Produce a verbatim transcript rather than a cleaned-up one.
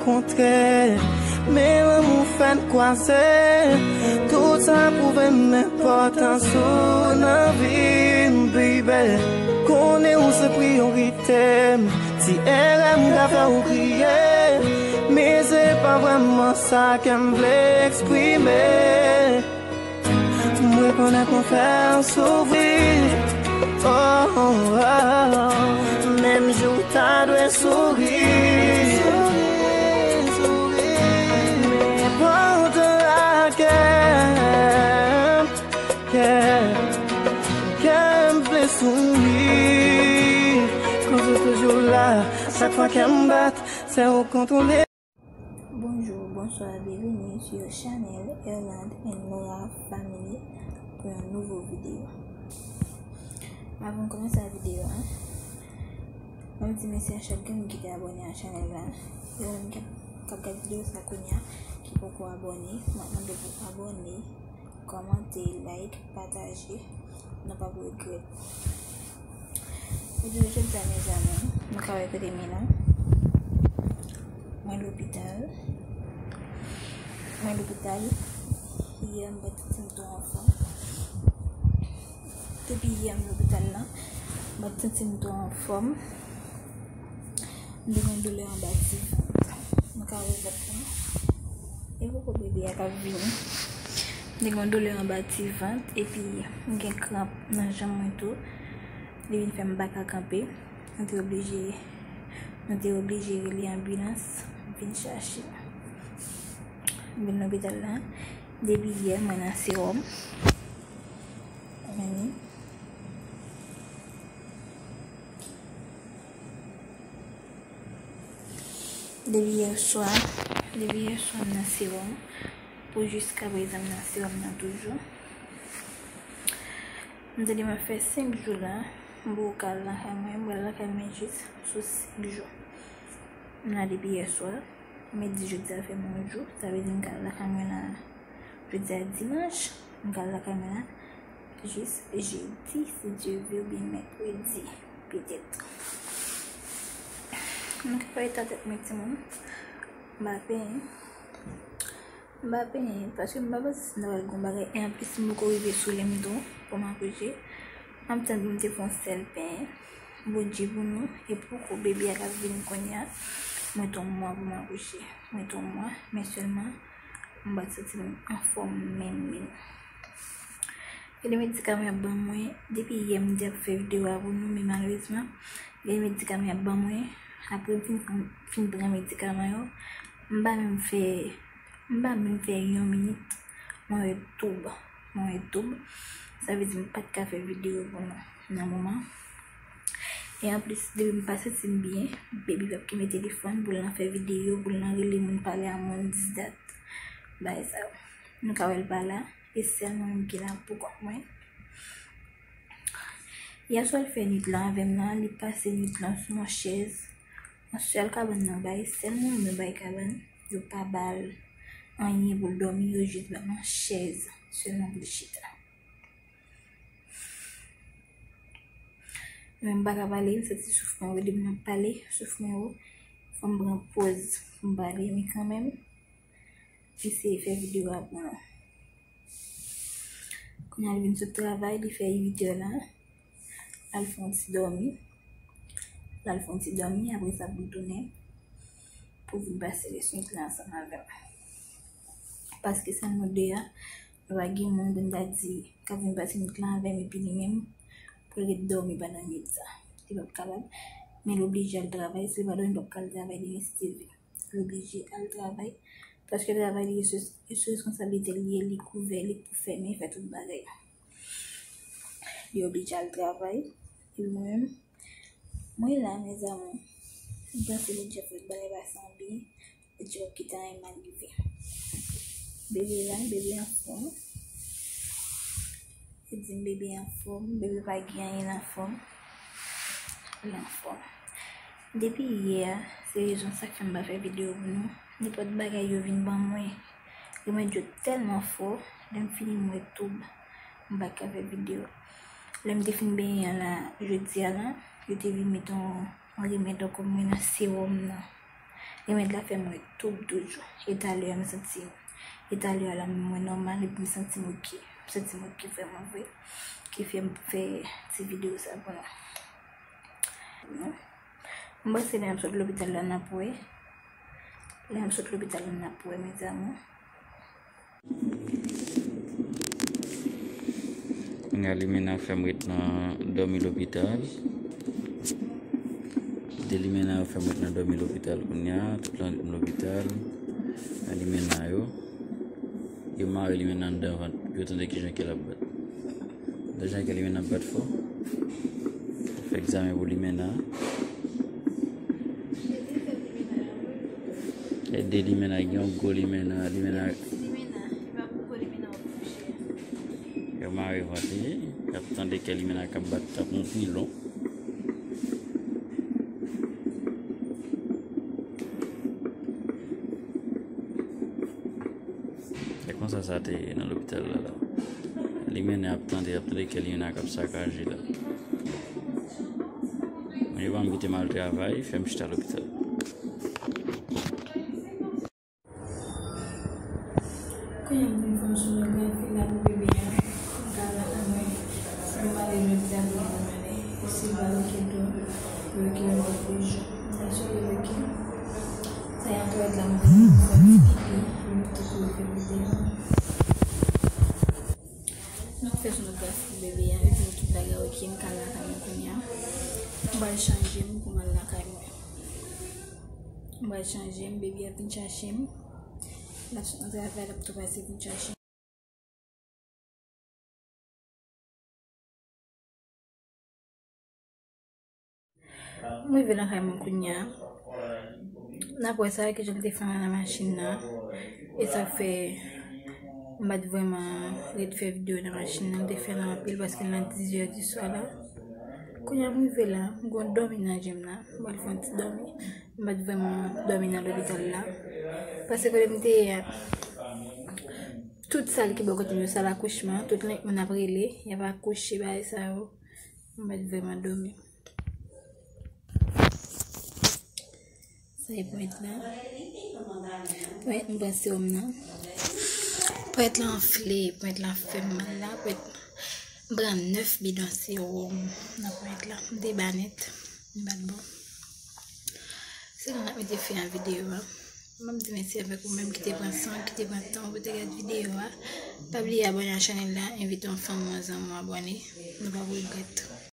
Kontrè, men lanmou fè n kwaze. Tout sa pwouve m enpòtans ou nan vi m, baby. Konnen ou se priyorite m. Ti erè m ka fè ou kriye, men se pa vrèman sa ke m vle eksprime. M rekonèt mwen fè w soufri. Oh, oh, oh. Menm jan w ta dwe souri. Men pandan la kè m, kè m, kè m vle souri. Koz ou toujou la, chak fwa kè m bat, se ou kontwole. Bonjou, bonswa, byenveni sou chanèl Erlande and Laura Family pou yon nouvo videyo. Avan n kòmanse videyo a, mwen di mèsi a chak grenn moun ki te abòne a chanèl la. E ou menm k ap, k ap gade videyo sa kounye a, ki poko abòne, m ap mande w pou abòne, kòmante, like, pataje, nou p ap regrèt. Videyo jodi a, mezanmi, nou ka wè kote m ye la. Mwen lopital. Mwen lopital. Yè, m pa t santi m twò anfòm. Depi yè, m lopital la. M pa t santi m twò anfòm. M te gen doulè anba ti vant. Nou ka wè vant lan. E poko bebe a k ap vini. M te gen doulè anba ti vant, epi m gen kranp nan janm mwen tou. Li vin fè m pa ka kanpe. Nou te oblije, nou te oblije rele anbilans vin chache m. M vin lopital la. Depi yè, mwen nan sewòm. Mwen ni. Depi yè swa, depi yè swa m nan sewòm. Pou jiska prezan m nan sewòm nan toujou. M tande m ap fè senk jou la, m poko ka al lakay mwen, m pral lakay mwen jis sou senk jou. M la depi yè swa, mèdi, jodi a fè m yon jou, sa vle di m ka al lakay mwen la jodi a dimanch, m ka al lakay mwen la jis jedi, si Dye vle, oubyen mèkredi, petèt. Nou ka fè eta tèt mwen timoun, m pa penyen. M pa penyen, paske m pa panse si m ta pral gen yon bagay. E anplis, m poko rive sou lè m tou pou m akouche. M ap tann pou m te fè yon sèl penyen. Bondye pou nou, e poko bebe a k ap vini kounye a. Mwen t yon mwa pou m akouche. Mwen t yon mwa, men sèlman, m pa t santi m anfòm menm, menm. Gen de medikaman y ap ban mwen, depi yè m te ap fè videyo a pou nou, men malerezman, gen de medikaman y ap ban mwen, apre m fin pran, fin pran medikaman yo, m pa menm fè, m pa menm fè yon minit, mwen wè toub, mwen wè toub. Sa vle di m pa t ka fè videyo pou nou nan moman. E anplis, depi m pa santi m byen, bebe p ap kenbe telefòn pou l nan fè videyo, pou l nan rele moun, pale a moun, dis dat. Bagay sa yo. Nou ka wè l pa la. E sèl mwen menm ki la pou kont mwen. Yè swa l fè nwit lan avè m nan, li pase nwit lan sou yon chèz. Yon sèl kabann nan bay, sèl mwen menm yo bay kabann. Yo pa ba l anyen pou l dòmi, yo jis ba l yon chèz sèlman pou l chita. Mwen m pa ka pale, m santi souf mwen wo, depi m ap pale, souf mwen wo, fò m pran pòz pou m pale, men kanmenm, eseye fè videyo a pou nou. Kounye a li vin sot travay, li fè uit è la, l al fè yon ti dòmi, l al fè yon ti dòmi, apre sa pou l tounen, pou vin pase rès nwit lan ansanm avè m. Paske sèl nou de a, nou pa gen moun pou n ta di k ap vin pase nwit lan avè m epi li menm pou l ret dòmi pandan nwit sa. Li p ap kapab, men l oblije al travay, si l pa dòmi, li p ap ka al travay demen si Dye vle. L oblije al travay, paske travay li se, se responsablite l ye, li kouvè, li pou fèmen, fè tout bagay. Li oblije al travay, epi mwen menm, mwen la, mes amours. M panse Bondye ap fè tout bagay pase an byen. Bondye p ap kite anyen mal rive. Bebe la, bebe anfòm. Yo di m bebe anfòm, bebe pa gen anyen, l anfòm. L anfòm. Depi yè a, se rezon sa k fè m pa fè videyo pou nou. Nenpòt bagay yo vin ban mwen, remèd yo tèlman fò, lè m fini m wè toub, m pa ka fè videyo. Lè m te fin benyen an la, jodi a la, yo te vin met yon, yon remèd ankò mwen nan sewòm nan. Remèd la fè m wè tout toujou. E talè a m santi, e talè a la m wè nòmal epi m santi m oke. M santi m oke vrèman vre. Ki fè m fè ti videyo sa pou nou. M panse lè n ap sot lopital la n ap wè. Lè n ap sot lopital la n ap wè, mes amours. Kounye a limena fè m ret nan dòmi lopital. De limena yo fè m ret nan dòmi lopital kounye a, tout lannuit m lopital. Nan limena yo. Yo mare limena anndan vant pou yo tande kijan kè l ap bat. Tande jan kè limena ap bat fò. Fè egzamen pou limena. E de limena, gen yon gwo limena, limena. Yo mare vant li, y ap tande kè limena k ap bat, t ap yon pilon. E konsa sa te ye nan lopital la la. Limena ap tande, ap tande kè limena k ap sakaje la. Men yo pa m kite m al travay, fè m chita lopital. Kounye a m vin fè m sonografi la pou bebe a. M ka al lakay mwen. Si m ale jodi a, demen m ale. Si l pa oke tou, pou yo ki yon lòt jou. M ta sou yo oke. Sa y ap twalèt la, m vin fè m ti pipi. M tou pou yo fè pipi. M ap fè sonografi pou bebe a. Yo di m tout bagay oke, m ka al lakay mwen kounye a. M pral chanje m pou m al lakay mwen. M pral chanje m, bebe a vin chache m. L ap sot nan travay, l ap tou pase vin chache m. M rive lakay mwen kounye a. N ap wè sa, kijan m te fè nan machin nan. E sa fè m pa t vrèman ret fè videyo nan machin nan. M te fè nan anpil paske nan dizè di swa la. Kounye a m rive la, m gon dòmi nan je m la. M pral fè yon ti dòmi. M pa t vrèman dòmi nan lopital la. Paske kote m te ye a, tout sal ki bò kote m yo, sal akouchman, tout lè moun ap rele, y ap akouche, bagay sa yo. M pa t vrèman dòmi. Sa e pwent la. Pwent, m pran sewòm nan. Pwent la anfle, pwent la fè m mal la. Pwent, m pran nèf bidon sewòm nan pwent la. M te ba nèt. M pa t bon. Se la n ap mete fen a videyo a. M ap di mèsi avèk ou menm ki te pran san, ki te pran tan pou te gade videyo a. Pa bliye abòne a chanèl la, envite yon fanmi, yon zanmi w abòne. Nou p ap regrèt.